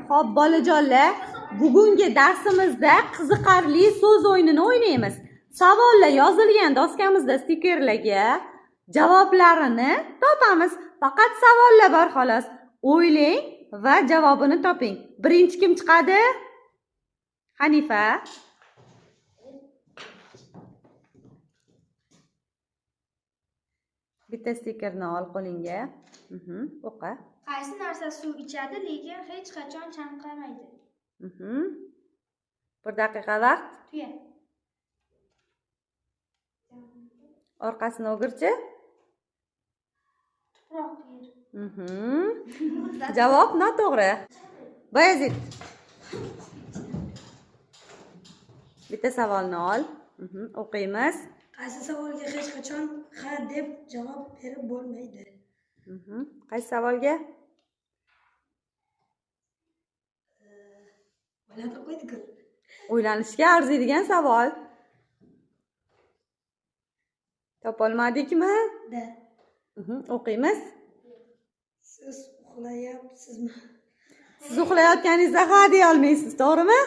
Xo'p, bolajonlar, bugungi darsimizda qiziqarli so'z o'yinini o'ynaymiz. Savollar yozilgan doskamizda stikerlarga javoblarini topamiz. Faqat savollar bor xolos. O'ylang va javobini toping. Birinchi kim chiqadi? Hanifa. Bitta stikerni ol qo'lingga. O'qi. Qaysi narsa suv ichadi, lekin hech qachon chanqamaydi? Bir daqiqa vaqt. Tuya. Orqasini o'girchi. Tuproq yer. Javob noto'g'ri. Bayazid. Bitta savolni ol. O'qiymiz. Qaysi savolga hech qachon ha deb javob berib bo'lmaydi? Qaysi savolga? O'ylantirib qo'ydi-ku. O'ylanishga arziydigan savol. Topolmadikmi? Da. O'qiymiz. Siz uxlayapsizmi? Siz uxlayotganingizda ha deya olmaysiz, to'g'rimi?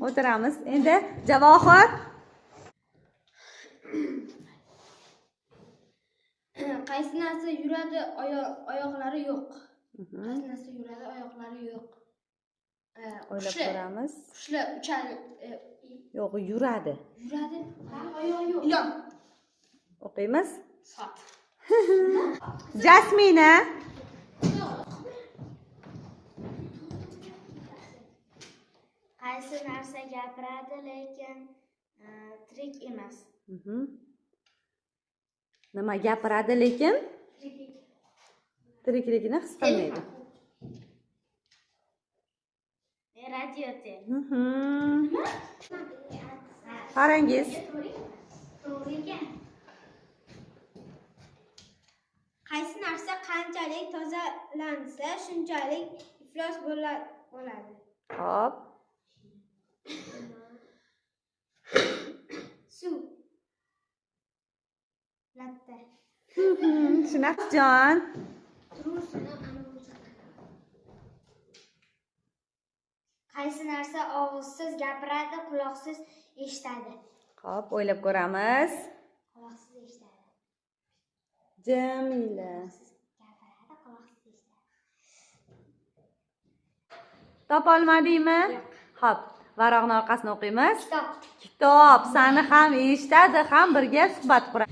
O'tiramiz. Endi Javohir. Qaysi narsa yuradi, oyoqlari yo'q? Qaysi narsa yuradi, oyoqlari yo'q? O'ylab ko'ramiz. Qushlar uchadi, Yo'q, yuradi. Yuradi, ha, oyog'i yo'q. Ilon. O'qiymiz. Soat. Jasmina. Qaysi narsa gapiradi, lekin tirik emas? Nima gapiradi, lekin tirikligini his qilmaydi? Radio tel. Farangiz. To'g'ri ekan. Qaysi narsa qanchalik tozalansa, shunchalik iflos bo'ladi? Xo'p. Suv. Latta. Shunaqa. Qaysi narsa og'izsiz gapiradi, quloqsiz eshitadi? Xo'p, o'ylab ko'ramiz. Quloqsiz eshitadi. Jamila. Gapiradi, quloqsiz eshitadi. Topolmadingmi? Xo'p, varaqni orqasini o'qiymiz. Kitob. Kitob sani ham eshitadi, ham birga suhbat quradi.